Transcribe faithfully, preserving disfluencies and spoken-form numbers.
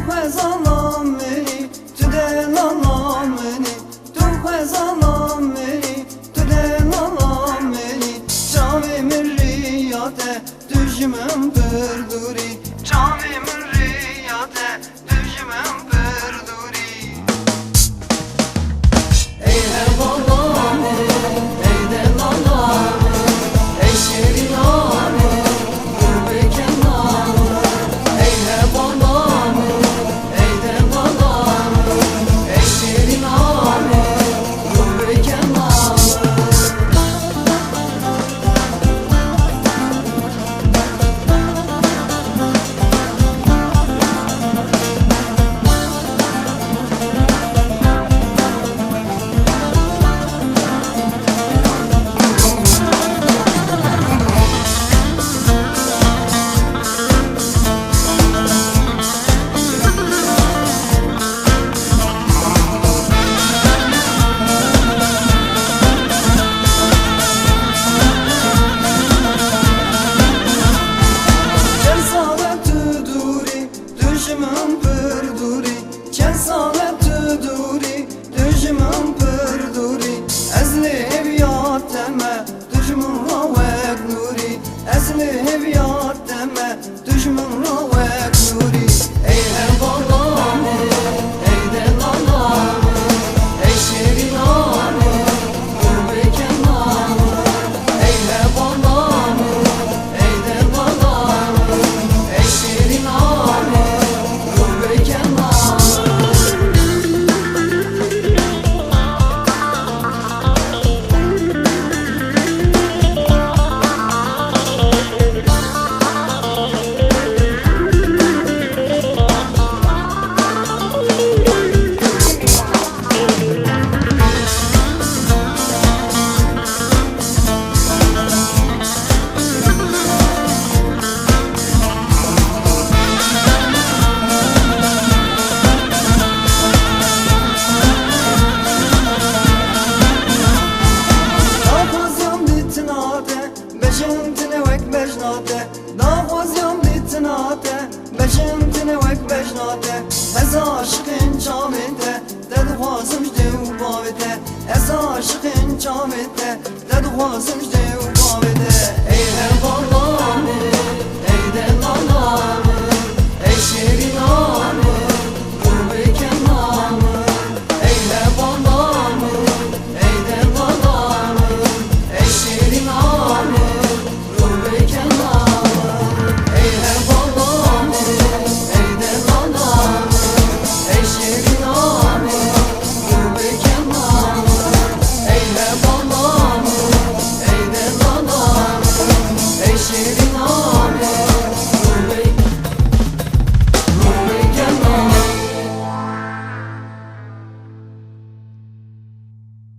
Xwezala min î, tu delala min î, tu xwezala min î, tu delala min î. Çavê min riya te, tu ji min pir dûr î. Çavê min riya te, tu ji min pir dûr î. Ey hevala min, ey delala min, ey şêrîna min, gurbê kena min. Ey hevala min, ey delala min, ey şêrîna min, gurbê kena min. Çend sal e tu dûr î, tu ji min pir dûr î. Çend sal e tu dûr î, tu ji min pir dûr î. Ez lê hêviya te me, tu ji min re wek nûr î. Ez lê hêviya te me, tu ji min re wek nûr î. Ey hevala min, ey delala min, ey şêrîna min, gurbê kena min. Ey hevala min, ey delala min, ey şêrîna min, gurbê kena min. Daxwaziyan dîtina te, bejin tine wek bejna te. Daxwaziyan dîtina te, bejin tine wek bejna te. Ez aşiqên çavê te, te dixwazim ji dê û bavê te. Ez aşiqên çavê te, te dixwazim ji dê û